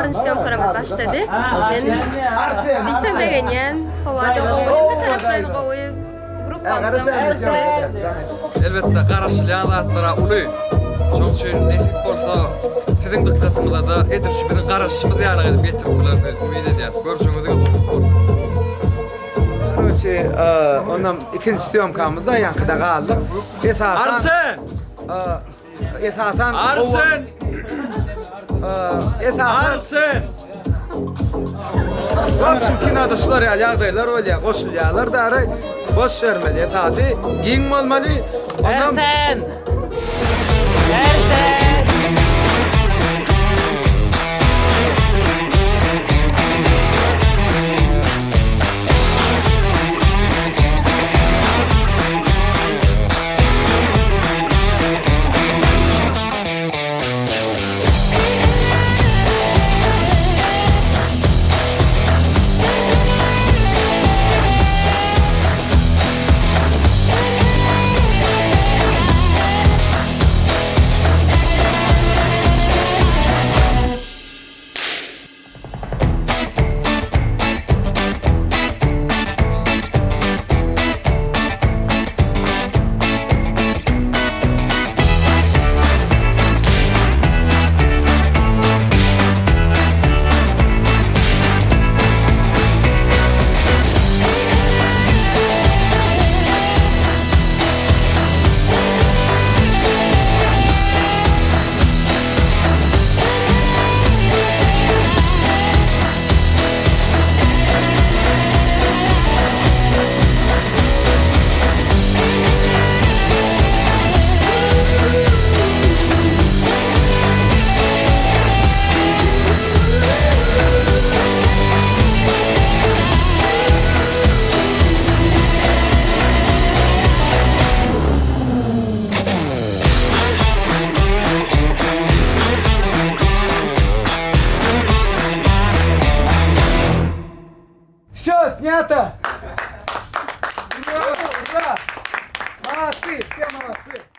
Birinji sýomkalarymyz başlady. Men diýseň begenýän. Howa-da gowy, hemme taraplaýyn gowy. Gruppamyzam gyzykly. Elbetde garaşylýan zatlara uly. Şonuň üçin nesip bolsa siziň dykgatyňyzada edil şu biziň garaşyşymyz ýaly edip ýetirip bileris diýip umyt edýäris. Görşüňiz gibi gyzykly bolsun. Karoçe, onam ikinji sýomkamyzda ýaňkyda galdyk. Esasan Arsen! Esasan Arsen! Esasan Arsen! Wobşem kinoda şular ýaly ýagdaýlar bolýar, goşulýarlar dary boş bermeli. Esasy giň bolmaly. Ondan Arsen! Arsen! Wsýo, snýato! Ura, ura! Molodcy, wse molodcy!